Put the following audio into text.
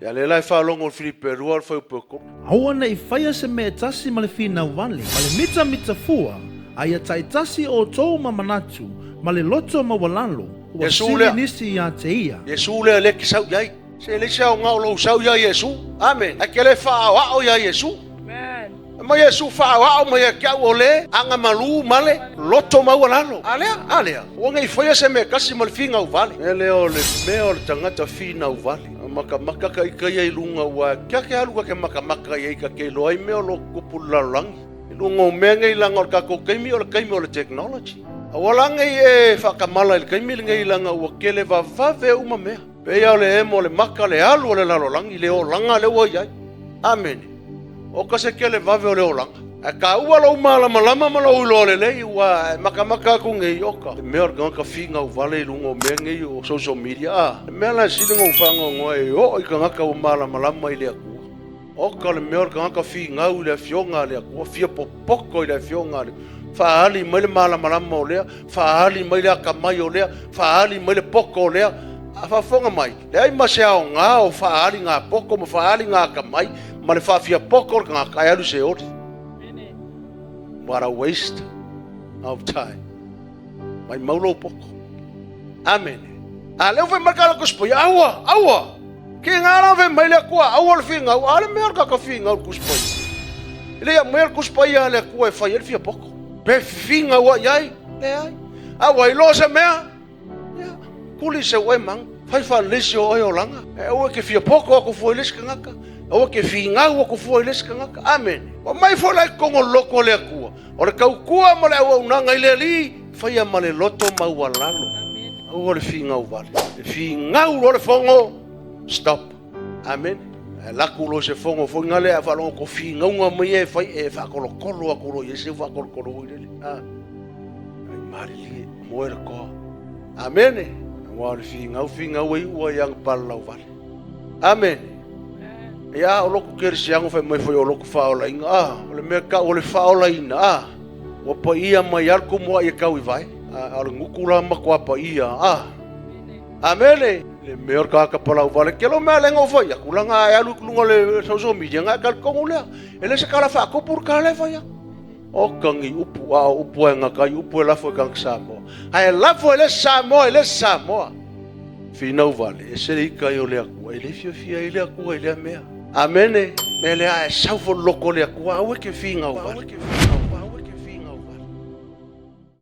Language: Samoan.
Ia lea la e faalogo i le Filipe 2 o le fuaiupu e 3. Aua ne i faia se mea e tasi ma le finau vale, ma le mitamita fua, a ia taitasi outou ma manatu, ma le loto maualalo, ua Iesu sili lea. nisi ia te ia. Iesu lea lea e te sau i ai. Se leai se aoga o lou sau ia Iesu. Amene. Ae te le faaoao ia Iesu. Fai mai Iesu, Faaoao mai ia te au o le agamalu ma le loto maualalo. A lea? A lea? Aua ne i faia se mea e tasi ma le finau vale. Mea lea o le mea o le tagata finau vale. Makamaka ka ika ia i luga ua kia ke alu ka ke makamaka ia i ka ke iloa ai mea o lo tutupu i le lalolagi. I luga o mea nei leaga o le tatou taimi o le taimi o le technology. Aua la nei e faatamala i le taimi lenei leaga ua tele vavave uma mea. Pei lava o le emo o le maka, le alu o le lalolagi, le olaga lea ua i ai. Amene. Oka se tele vave o le olaga. Ae taua lou malamalama ma lou iloa lelei, ua e makamaka atu nei, oka, le mea o le tagata finau vale i luga o mea nei o social media, a, le mea la e sili ona ou faanoanoa e oo i tagata ua malamalama i le Atua. Oka le mea o le tagata finau i le Afioga a le Atua, fia popoto i le Afioga a le Faaali mai le malamalama o lea, faaali mai le atamai o lea, faaali mai le poto o lea. A faafofoga mai, leai ma se aoga o faaali ngā poto ma faaali ngā atamai ma le faafia poto o le tagata ae alu i Seoli. What a waste of time. Maimau lou poto. Amene. A lea ua fai mai le Tala Tusi Paia, aua, aua. Ki ngā rā fai mai le Atua, aua le finau, a le mea o le kaka finau le Tusi Paia. E le aumaia le Tusi Paia a le Atua e fai ai le fia poto. Pe finau ai ai, leai. A ua iloa se mea, ia, kuli se oe manu. Fai faalelei se oe olaga. E aua e te fia poto atu fua i le isi tagata. Aua e te finau atu fua i le isi tagata. Amene. Ua mai foi la i totonu o le loto o le Atua, O le tautua ma le auaunaga i le Alii, faia ma le loto maualalo. Aua le finau vale. E finau loa le fono, stop. Amene. Ae alu atu loa i se fono foi na lea, a faalogo atu finauga mai ia e fai, e faakolokolo atu loa i ai se faakolokolo foi lele. A. Ai malilie, moe le toa. Amene. Aua o le finau, finau e iu ai ia palalau vale. Amene. Ia, o loku kerisiano fai mai foi o loku faaolaina. Ah, o le mea tau o le faaolaina. Ah, ua paia mai lava le tumuai e tau i vae. Ah, o le gutu la matua paia. Ah, amene. Le mea o le tagata palau vale. Kelo mea lenga o fai atu, langa e alu i luga o le social media, nga e talitonu lea. E le se tala faatupu le tala lea e fai atu. O ka ni upu, a o upu e gata ai, upu e lafo e tagata Samoa. Ae lafo e le Samoa, e le Samoa. Finau vale, e se le ika ai o le Atua, e le fiafia ai le Atua i lea mea. Amene, mea lea ae sau fo le loko o le Atua, aua e te finau vale.